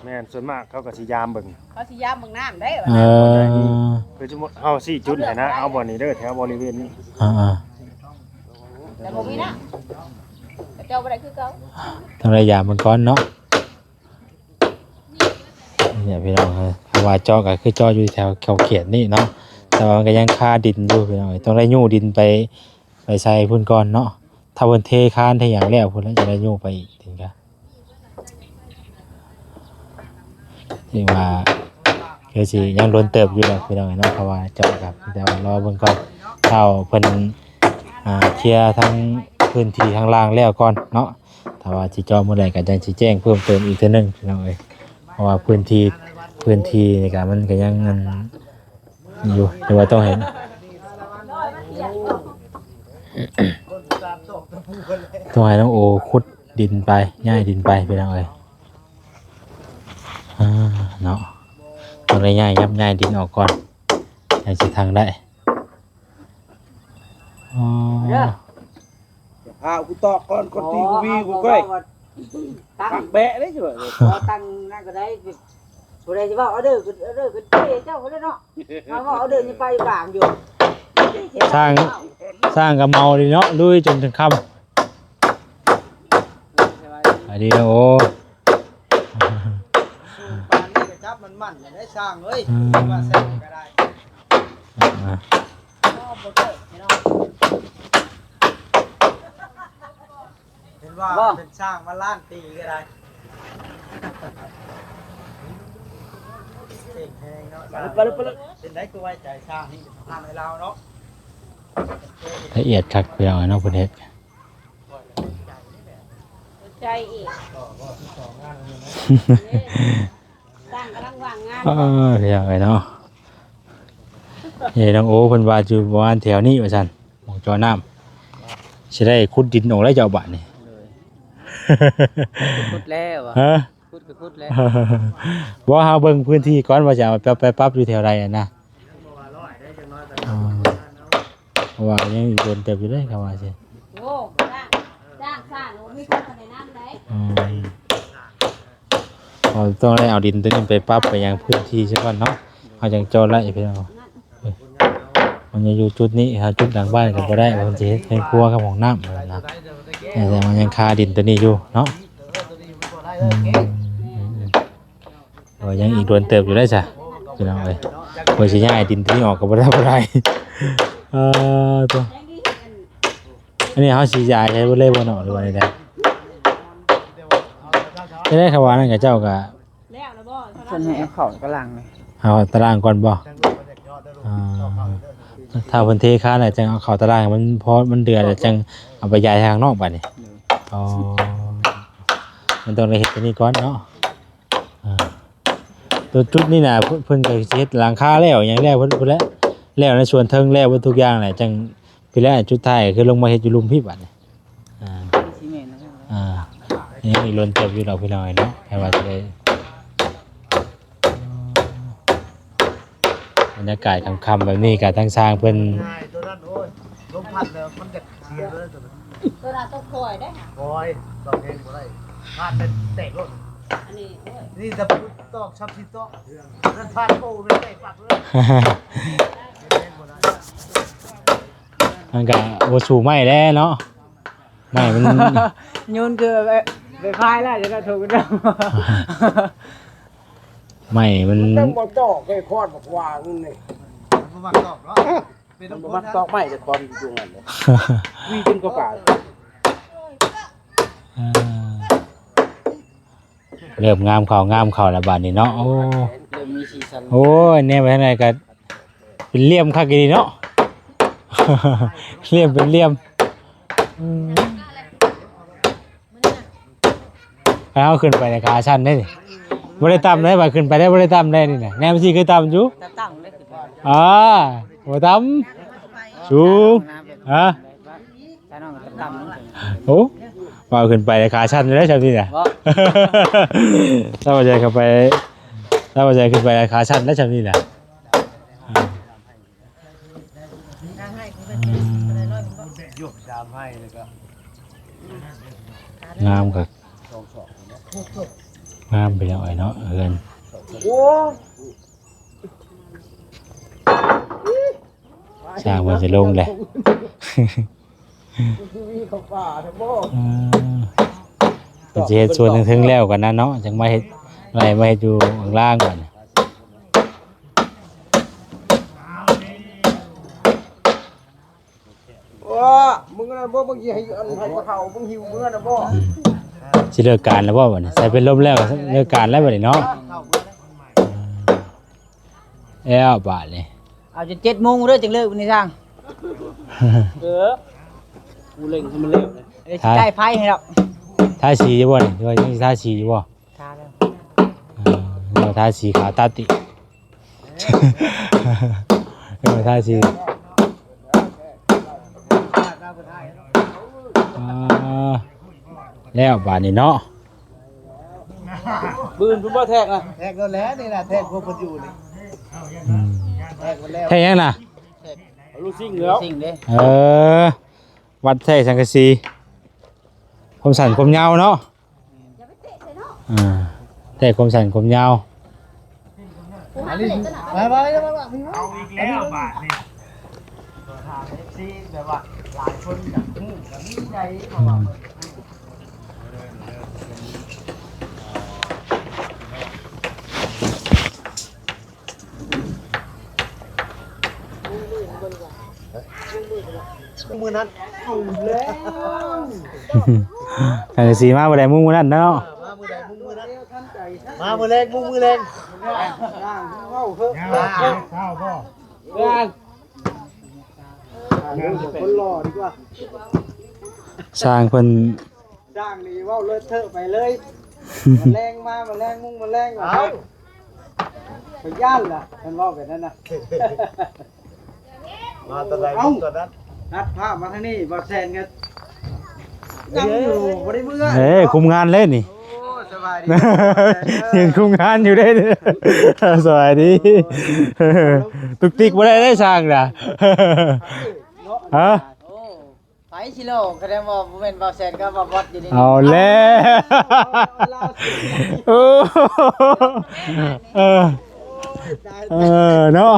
ແມ່ນ ສ່ວນມາກເຂົາກໍຊິຍາມເບິ່ງ ເຂົາຊິຍາມເບິ່ງນ້ຳໄດ້ ເອີ ຄືສົມມຸດເຮົາຊີ້ຈຸດໃຫ້ນະ ເອົາບ່ອນນີ້ເດີ ແຖວບໍລິເວນນີ້ ອ່າ ແຕ່ບໍ່ມີນ້ຳ ເຈົ້າບໍ່ໄດ້ຄືເກົ່າ ຕ້ອງໄດ້ຢາມເບິ່ງກ່ອນເນາະ. ນີ້ພີ່ນ້ອງເອີຍ ຖ້າວ່າເຈາະກໍຄືເຈາະຢູ່ແຖວເຂົາຂຽນນີ້ເນາະ ແຕ່ວ່າມັນກໍຍັງຄາດິນຢູ່ພີ່ນ້ອງເອີຍ ຕ້ອງໄດ້ຍູ້ດິນໄປ ໄປໃສ່ພຸ້ນກ່ອນເນາະ ຖ້າເພິ່ນເທຄານເທຫຍັງແລ້ວພຸ້ນແຫຼະ ຈະໄດ້ຍູ້ໄປອີກເຖິງກະ ຖືວ່າຄືຊິຍັງດົນເຕີບຢູ່ດອກພີ່ນ້ອງເອີຍເນາະ ເພາະວ່າເຈາະກໍມີແຕ່ວ່າລໍເບິ່ງກ່ອນ ຖ້າເພິ່ນ ອ່າ ເຄຍທັງພື້ນທີ່ທາງລ່າງແລ້ວກ່ອນເນາະ ຖ້າວ່າຊິເຈາະມື້ໃດກໍຈັ່ງຊິແຈ້ງເພີ່ມເຕີມອີກເທື່ອໜຶ່ງພີ່ນ້ອງເອີຍ ເພາະວ່າພື້ນທີ່ ພື້ນທີ່ນີ້ກໍມັນກໍຍັງອັນ ຢູ່ ຫຼືວ່າຕ້ອງໃຫ້ ຕ້ອງໃຫ້ນ້ອງໂອຂຸດດິນໄປ ຍ້າຍດິນໄປພີ່ນ້ອງເອີຍ ອ່າ ເນາະ ຕ້ອງໄດ້ຍ້າຍ ຍັບຍ້າຍດິນອອກກ່ອນ ຈັ່ງຊິທັງໄດ້ ອໍ ເດີ ພາກູຕອກກ່ອນ ກ່ອນຕີກູວີກູກ້ອຍ ຕັ້ງແບະເດ້ ບໍ່ຕັ້ງນັ້ນກໍໄດ້ ຜູ້ໃດຊິເວົ້າເອົາເດີ ເອົາເດີຂຶ້ນເຕະເຈົ້າພຸ້ນແຫຼະເນາະ ເຮົາເວົ້າເອົາເດີຍັງໄປຢູ່ກາງຢູ່ ສ້າງ ສ້າງກໍເມົາດີເນາະ ລຸຍຈົນເຖິງຄ່ຳ ສະບາຍດີ ສະບາຍດີ ໂອ້ ປານນີ້ກໍຈັບມັນໝັ້ນໄດ້ຊ່າງເອີຍ ອືມ ວ່າແຊງກໍໄດ້ ອ່າ ບໍ່ເຕີບພີ່ນ້ອງ ເຫັນວ່າ ບໍ່ ເປັນຊ່າງມາລ້ານປີກໍໄດ້ ເກັ່ງແຮງເນາະ ໄປເລີຍ ໄປເລີຍ ໄປເລີຍ ເປັນໄດ໋ຄືໄວ້ໃຈຊ່າງນີ້ ທຳໃຫ້ລາວເນາະ ລະອຽດຄັກພີ່ນ້ອງເນາະ ເພິ່ນເຮັດ ໃຈອີກ ສ້າງກຳລັງວ່າງງານ ເອີ ພີ່ນ້ອງເອີຍເນາະ ເອີ ນ້ອງໂອເພິ່ນວ່າຢູ່ປະມານແຖວນີ້ວ່າຊັ້ນ ໝ່ອງເຈາະນ້ຳ ຊິໄດ້ຂຸດດິນອອກແລ້ວເຈົ້າບາດນີ້ ໂດຍ ຂຸດແລ້ວ ຮະ ຂຸດກໍຂຸດແລ້ວ ບໍ່ ເຮົາເບິ່ງພື້ນທີ່ກ່ອນວ່າຈະເອົາໄປ ໄປປັບຢູ່ແຖວໃດຫັ້ນນະ ອ່າ ເພາະວ່າຍັງອີກດົນເຕີບຢູ່ເດ້ ຄຳວ່າຊິ ໂອ້ ຈ້າງ ຈ້າງສ້າງ ໂອ້ ມີຄົນມາແນະນຳໄດ໋ ອືມ ເຮົາຕ້ອງໄດ້ເອົາດິນໂຕນີ້ໄປປັບໄປຫຍັງພື້ນທີ່ຊະກ່ອນເນາະ ເຮົາຈັ່ງເຈາະໄດ້ພີ່ນ້ອງ ມັນຍັງຢູ່ຈຸດນີ້ ເຮົາຈຸດຫຼັງບ້ານກໍບໍ່ໄດ້ ເພິ່ນຊິເຮັດເຮືອນຄົວກັບຫ້ອງນ້ຳຫັ້ນນະ ແຕ່ວ່າມັນຍັງຄາດິນໂຕນີ້ຢູ່ເນາະ ອືມ ໂອ້ຍ ຍັງອີກດົນເຕີບຢູ່ເດ້ຊະ ພີ່ນ້ອງເອີຍ ເພິ່ນຊິຍ້າຍດິນໂຕນີ້ອອກກໍບໍ່ໄດ້ ບໍ່ໄດ້ ເອີ ໂຕ ອັນນີ້ເຮົາຊິຍ້າຍໃຫ້ເບິດເລີຍບໍ່ເນາະ ຫຼືວ່າໃດ ຈັ່ງໃດ ຄຳວ່ານັ້ນ ເຂົາເຈົ້າກໍ ແລ້ວລະບໍ່ ເພິ່ນໃຫ້ເອົາເຂົ້າຕາລາງນີ້ ເອົາຕາລາງກ່ອນບໍ່ ອ່າ ຖ້າເພິ່ນເທຄານແລ້ວ ຈັ່ງເອົາເຂົ້າຕາລາງ ມັນພໍ ມັນເດືອດແລ້ວ ຈັ່ງເອົາໄປຍ້າຍທາງນອກບາດນີ້ ໂດຍ ອໍ ມັນຕ້ອງໄດ້ເຮັດຕົວນີ້ກ່ອນເນາະ ອ່າ ຕົວຈຸດນີ້ນະ ເພິ່ນ ເພິ່ນກໍຊິເຮັດຫຼັງຄາແລ້ວ ຫຍັງແລ້ວ ເພິ່ນ ພຸ້ນແຫຼະ ແລ້ວໃນສ່ວນເທິງແລ້ວເບິດທຸກຢ່າງແຫຼະ ຈັ່ງ ພີ້ແລ້ວ ຈຸດທ້າຍຄືລົງມາເຮັດຢູ່ລຸ່ມພີ້ບາດນີ້ ອ່າ ຊິແມ່ນແລ້ວ ອ່າ ຍັງອີກດົນເຕີບຢູ່ດອກພີ່ນ້ອງເນາະ ແຕ່ວ່າຊິໄດ້ ບັນຍາກາດຄ່ຳໆແບບນີ້ກໍທາງຊ່າງເພິ່ນ ງ່າຍ ຕົວນັ້ນ ໂອ້ຍ ລົມພັດແລ້ວມັນຈະເສຍເລີຍ ຕົວນັ້ນ ຕົວນັ້ນຕ້ອງຄ່ອຍເດ້ ຄ່ອຍ ຕອກແຮງບໍ່ໄດ້ ພາດແມ່ນແຕກໂລດ ອັນນີ້ ໂອ້ຍ ນີ້ຕະປູຕອກຊ້ຳຊິຕອກ ນັ້ນພາດໂປ້ແມ່ນແຕກປັກເລີຍ ເຮັດແຮງບໍ່ໄດ້ ມັນກະບໍ່ສູ້ໄມ້ແລ້ວເນາະ ໄມ້ມັນ ໂຍນຄືໄປ ໄປພາຍແລ້ວ ຈະໄດ້ໂທກັນເນາະ ໄມ້ມັນ ມັນບໍ່ຕອກໄອ້ຄອນບັກຫວ່າງນີ້ ມັນບໍ່ມັກຕອກເນາະ ເປັນ ມັນບໍ່ມັກຕອກໄມ້ ແຕ່ຄອນຢູ່ຫັ້ນເດ້ ມີຈົນກວ່າປານ ອ່າ ເລີ່ມງາມເຂົ້າ ງາມເຂົ້າແລ້ວບາດນີ້ເນາະ ໂອ້ ເລີ່ມມີສີສັນ ໂອ້ຍ ແນມໄປທາງໃດກໍ ເປັນຫຼ່ຽມຄັກອີ່ຫຼີເນາະ ຫຼ່ຽມເປັນຫຼ່ຽມ ອືມ ຄັນເຮົາຂຶ້ນໄປແລ້ວຂາສັ່ນເດ້ນີ້ ບໍ່ໄດ້ຕ່ຳເດ້ ວ່າຂຶ້ນໄປໄດ້ບໍ່ໄດ້ຕ່ຳເດ້ນີ້ນະ ແນມຊີ້ຄືຕ່ຳຢູ່ ຕາຕັ້ງເດ້ ອ່າ ບໍ່ຕ່ຳ ສູງ ຮະ ຕານ້ອງກໍຕ່ຳ ໂອ້ ວ່າຂຶ້ນໄປແລ້ວຂາສັ່ນຢູ່ເດ້ຊ່ຳນີ້ນະ ບໍ່ ຖ້າວ່າໃຫຍ່ເຂົ້າໄປ ຖ້າວ່າໃຫຍ່ຂຶ້ນໄປແລ້ວຂາສັ່ນໄດ້ຊ່ຳນີ້ນະ ອ່າ ອືມ ງາມຄັກ ງາມ ພີ່ນ້ອງເອີຍເນາະ ເຮືອນ. ໂອ້ ຊ່າງເພິ່ນຊິລົງແຫຼະ ເອີ ເພິ່ນຊິເຮັດສ່ວນເທິງໆແລ້ວກ່ອນນະເນາະ ຈັ່ງມາເຮັດ ໄລ່ມາເຮັດຢູ່ຂ້າງລ່າງບັດນີ້. ໂອ້ ມຶງນັ້ນບໍ່ ມຶງຊິໃຫ້ອັນໃຫ້ກະເທົາ ມຶງຫິວເມືອນະບໍ່? ອືມ ຊິເລີກການແລ້ວບໍ່ບັດນີ້? ໃສ່ພັດລົມແລ້ວກໍເລີກການແລ້ວບັດນີ້ເນາະ. ແລ້ວບາດນີ້ ເອົາຈົນເຈັດໂມງເດີ ຈຶ່ງເລີກບັດນີ້ຊ່າງ. ເອີ ກູເລັ່ງໃຫ້ມັນແລ້ວເລີຍ ເອີ ຊິຈ່າຍໄຟໃຫ້ດອກ. ທາສີຢູ່ບໍ່ນີ້? ຫຼືວ່າຍັງຊິທາສີຢູ່ບໍ່? ທາແລ້ວ ເອີ ເຮົາທາສີຂາວຕັດຕິ ເອີ ທາສີ. ອ່າ ແລ້ວບາດນີ້ເນາະ ບືນພຸ້ນບໍ່ແທກນະ? ແທກໂລດແລ້ວ ນີ້ນະ ແທກພວກເພິ່ນຢູ່ນີ້. ອືມ ແທກໝົດແລ້ວ. ແທກຫຍັງນະ? ແທກລູຊິງແລ້ວ ເອີ ວັດແທກສັງກະສີ ຄວາມສັ້ນຄວາມຍາວເນາະ. ອ່າ ແທກຄວາມສັ້ນຄວາມຍາວ. ເອົາອີກແລ້ວບາດນີ້ ໂທຫາເອັຟຊີ ແບບວ່າຫຼາຍຄົນຢາກຮູ້ກໍມີໄດ໋ ເພາະວ່າເພິ່ນ ມື້ນັ້ນ ເອົາແລ້ວ ຄັນຊິມາມື້ໃດມຸງມື້ນັ້ນເນາະ ມາມື້ໃດມຸງມື້ນັ້ນ ມາມື້ແລງມຸງມື້ແລງ ເວົ້າເຮີ້ ເຊົ້າບໍ່ ເລື່ອງຄົນຫຼໍ່ດີກວ່າ ຊ່າງເພິ່ນ ຊ່າງນີ້ເວົ້າເລີດເທີໄປເລີຍ ມາແລງມາ ມາແລງມຸງມາແລງວ່າ ເອົ້າ ຂ້ອຍຢ້ານລະ ເພິ່ນເວົ້າແບບນັ້ນນະ ມາຕອນໃດ ເອົ້າ ຕອນນັ້ນ ຕັດພາບມາທາງນີ້ ບ່າວແສນກໍຍັງຢູ່ ບໍ່ໄດ້ເມືອ ເອີ ຄຸມງານເລີຍນີ້ ໂອ້ ສະບາຍດີ ຢືນຄຸມງານຢູ່ເດ້ ສະບາຍດີ ຕຸກຕິກບໍ່ໄດ້ເດ້ຊ່າງນະ ຮະ ໂອ້ ໃຜຊິໂລ ກະໄດ້ວ່າບໍ່ແມ່ນບ່າວແສນກັບບ່າວບອດຢູ່ນີ້ ເອົາແລ້ວ ໂອ້ ເອີ ເອີ ເນາະ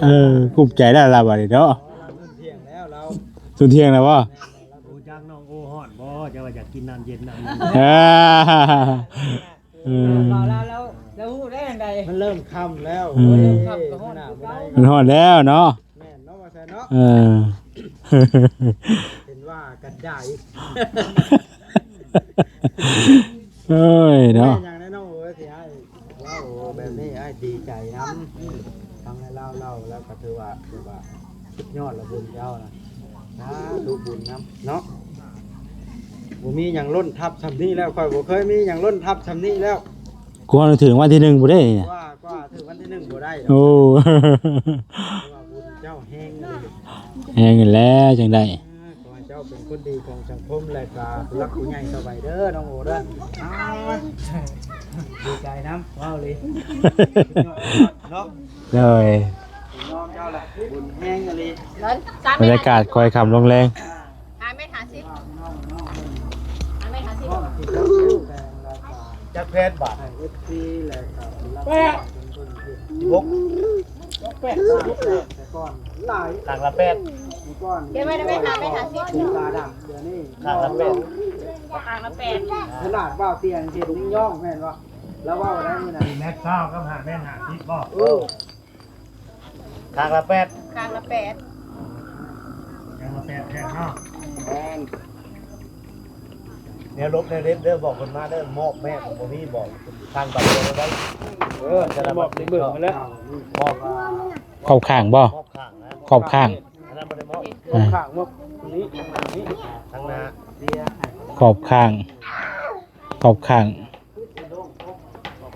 ເອີ ກຸ້ມໃຈແລ້ວລະບາດນີ້ເນາະ ສຸດທ່ຽງແລ້ວ ສຸດທ່ຽງແລ້ວບໍ່ ຮູ້ຈັກນ້ອງໂອຮ້ອນບໍ່ ຈະວ່າຢາກກິນນ້ຳເຢັນນ້ຳ ເອີ ເອີ ລາວ ລາວ ລາວຮູ້ໄດ້ຈັ່ງໃດ ມັນເລີ່ມຄ່ຳແລ້ວ ເອີ ໂອ້ຍ ເລີ່ມຄ່ຳກໍຮ້ອນຄືເກົ່າ ມັນຮ້ອນແລ້ວເນາະ ແມ່ນເນາະ ວ່າຊັ້ນເນາະ ເອີ ເຫັນວ່າກັນໄດ ໂອ້ຍເນາະ ແມ່ນຫຍັງແນ່ນ້ອງເອີຍ ຊິໃຫ້ເວົ້າແບບນີ້ ອ້າຍດີໃຈນຳ ຟັງໃຫ້ລາວເລົ່າ ແລ້ວກໍຖືວ່າ ຖືວ່າສຸດຍອດລະບຸນເຈົ້ານະ ສາທຸບຸນນຳເນາະ ບໍ່ມີຫຍັງລົ້ນທັບຊ່ຳນີ້ແລ້ວ ຂ້ອຍບໍ່ເຄີຍມີຫຍັງລົ້ນທັບຊ່ຳນີ້ແລ້ວ ກວນເຖິງວັນທີໜຶ່ງພຸ້ນເດ້ນີ້ ວ່າ ກວ່າເຖິງວັນທີໜຶ່ງບໍ່ໄດ້ດອກ ໂອ້ ເພາະວ່າບຸນເຈົ້າແຮງອີ່ຫຼີ ແຮງຢູ່ແລ້ວຈັ່ງໃດ ເອີ ຂໍໃຫ້ເຈົ້າເປັນຄົນດີຂອງສັງຄົມ ແລະກະຜູ້ຫຼັກຜູ້ໃຫຍ່ຕໍ່ໄປເດີນ້ອງໂອເດີ ອ້າວ ດີໃຈນຳ ເວົ້າອີ່ຫຼີ ເນາະ ໂດຍ ນ້ອງເຈົ້າລະບຸນແຮງອີ່ຫຼີ ບັນຍາກາດຄ່ອຍຄ່ຳລົງແລງ ອ່າ ຫ້າແມັດຫ້າສິບ ຫ້າແມັດຫ້າສິບ ຈັກແຜ່ນບາດ ແປດ ສິບຫົກ ແປດ ຂ້າງລະແປດ ເກັບໄວ້ໄດ້ໄໝ ຫ້າແມັດຫ້າສິບ ຂ້າງລະແປດ ຂ້າງລະແປດ ຂະໜາດບ່າວຕຽງເຮັດຍັງຍ້ອງແມ່ນບໍ່ ລາວເວົ້າໄດ້ມື້ນັ້ນ ແມັດຊາວກັບຫ້າແມັດຫ້າສິບບໍ່ ເອີ ຂ້າງລະແປດ ຂ້າງລະແປດ ຂ້າງລະແປດແຜ່ນເນາະ ແມ່ນ ແນວລົບແນວເດັດເດີ ບອກເພິ່ນມາເດີ ມອບແມ່ບໍ່ມີ ບອກທາງບັດດຽວໄດ້ ເອີ ຈະໄດ້ມອບໃຫ້ເບິ່ງແລ້ວ ມອບ ຂອບຂ້າງບໍ່ ຂອບຂ້າງນະ ຂອບຂ້າງ ອັນນັ້ນບໍ່ໄດ້ມອບ ອ່າ ຂອບຂ້າງມອບ ນີ້ ນີ້ ທາງໜ້າ ຂອບຂ້າງ ຂອບຂ້າງ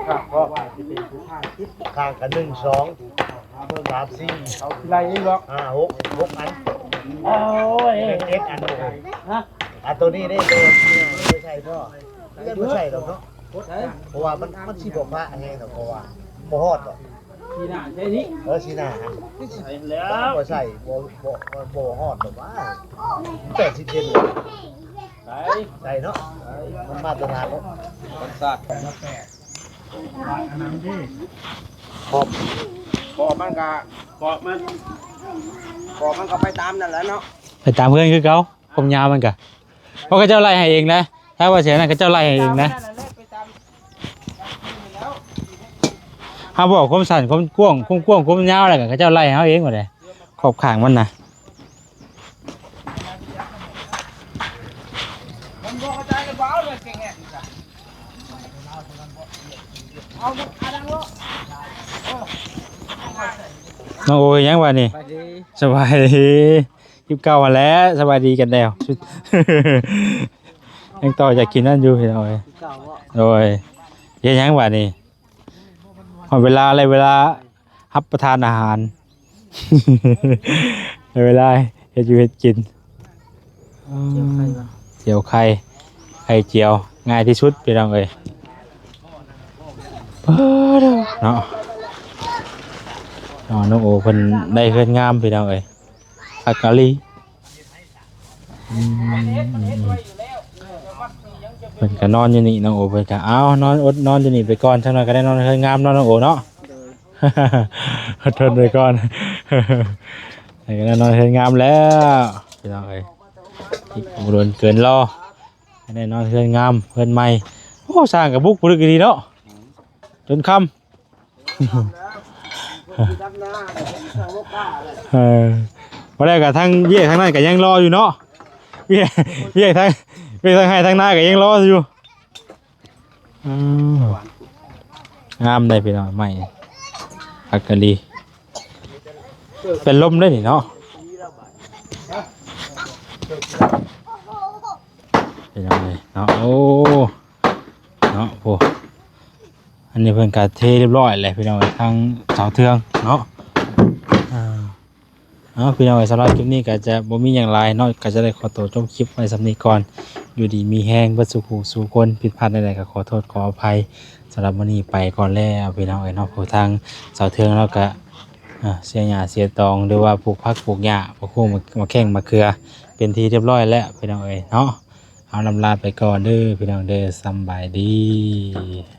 ຂ້າງກໍໜຶ່ງ ສອງ ສາມ ສີ່ ໄລ່ອີກດອກ ຫ້າ ຫົກ ຫົກອັນ ໂອ້ຍ ເຈັດອັນ ຮະ ອັນໂຕນີ້ເດ້ ໂຕນີ້ບໍ່ໃສ່ບໍ່ ບໍ່ໃສ່ດອກເນາະ ເພາະວ່າມັນ ມັນຊິບໍ່ພະແຮງດອກ ເພາະວ່າບໍ່ຮອດດອກ ຊີ້ໜ້າໃສ່ນີ້ ເອີ ຊີ້ໜ້າ ໃສ່ແລ້ວ ບໍ່ໃສ່ ບໍ່ ບໍ່ ບໍ່ຮອດດອກວ່າ ແປດສິບເຊັນ ໃສ່ ໃສ່ເນາະ ມັນມາດຕະຖານເນາະ ມັນສາດ ຂອບ ຂອບມັນກະ ຂອບມັນ ຂອບມັນກະໄປຕາມນັ້ນແຫຼະເນາະ ໄປຕາມເຮືອນຄືເກົ່າ ຄວາມຍາວມັນກະ ເພາະເຂົາເຈົ້າໄລ່ໃຫ້ເອງນະ ຖ້າວ່າແຖວນັ້ນເຂົາເຈົ້າໄລ່ໃຫ້ເອງນະ ເຮົາບອກຄວາມສັ້ນ ຄວາມກວ້າງ ຄວາມກວ້າງ ຄວາມຍາວ ແລ້ວກໍເຂົາເຈົ້າໄລ່ໃຫ້ເຮົາເອງໝົດເດ້ ຂອບຂ້າງມັນນະ. ນ້ອງໂອເຮັດຫຍັງບາດນີ້? ສະບາຍດີ ຄລິບເກົ່າຫັ້ນແຫຼະ ສະບາຍດີກັນແລ້ວ ຍັງຕໍ່ຢາກກິນນັ້ນຢູ່ພີ່ນ້ອງເອີຍ ໂດຍ ເຮັດຫຍັງບາດນີ້? ຮອດເວລາແລ້ວ ເວລາຮັບປະທານອາຫານ ໄດ້ເວລາເຮັດຢູ່ເຮັດກິນ ອືມ ຈຽວໄຂ່ ຈຽວໄຂ່ ໄຂ່ຈຽວ ງ່າຍທີ່ສຸດພີ່ນ້ອງເອີຍ ເນາະ ເນາະ ນ້ອງໂອເພິ່ນໄດ້ເຮືອນງາມພີ່ນ້ອງເອີຍ ຄັກອີ່ຫຼີ ອືມ ເພິ່ນກໍນອນຢູ່ນີ້ ນ້ອງໂອເພິ່ນກໍ ເອົາ ນອນອົດນອນຢູ່ນີ້ໄປກ່ອນ ຈັກໜ່ອຍກໍໄດ້ນອນເຮືອນງາມເນາະ ນ້ອງໂອເນາະ ໂດຍ ອົດທົນໄປກ່ອນ ໄດ້ກໍໄດ້ນອນເຮືອນງາມແລ້ວ ພີ່ນ້ອງເອີຍ ບໍ່ດົນເກີນລໍ ໃຫ້ໄດ້ນອນເຮືອນງາມ ເຮືອນໃໝ່ ໂອ້ ສ້າງກໍບຸກຜະລຶກດີເນາະ ຈົນຄ່ຳ ເອີ ບໍ່ໄດ້ກໍທັງວຽກທັງນັ້ນກໍຍັງລໍຢູ່ເນາະ ວຽກ ວຽກທັງ ວຽກທັງໄຮ່ທັງນາກໍຍັງລໍຢູ່ ອືມ ງາມໄດ໋ພີ່ນ້ອງ ໄມ້ ຄັກອີ່ຫຼີ ເປັນລົມໄດ໋ນີ້ເນາະ ພີ່ນ້ອງເອີຍເນາະ ໂອ້ ເນາະ ໂອ້ ອັນນີ້ເພິ່ນກະເທຮຽບຮ້ອຍແລ້ວພີ່ນ້ອງເອີຍ ທາງສາວເທືອງເນາະ ອ່າ ເອົາ ພີ່ນ້ອງເອີຍ ສຳລັບຄລິບນີ້ກໍຈະບໍ່ມີຫຍັງຫຼາຍເນາະ ກໍຈະໄດ້ຂໍຕົວຈົບຄລິບໄວ້ສ່ຳນີ້ກ່ອນ ຢູ່ດີມີແຮງເບິດສູ່ຜູ້ສູ່ຄົນ ຜິດພາດໃດໆກໍຂໍໂທດຂໍອະໄພ ສຳລັບມື້ນີ້ໄປກ່ອນແລ້ວພີ່ນ້ອງເອີຍເນາະ ຜູ້ທາງສາວເທືອງລາວກໍ ອ່າ ເສຍຫຍ້າເສຍຕອງ ຫຼືວ່າປູກຜັກປູກຫຍ້າ ປູກໝາກແຂ້ງໝາກເຂືອ ເປັນທີ່ຮຽບຮ້ອຍແລ້ວພີ່ນ້ອງເອີຍເນາະ ເອົາ ລຳລາໄປກ່ອນເດີພີ່ນ້ອງເດີ ສຳບາຍດີ.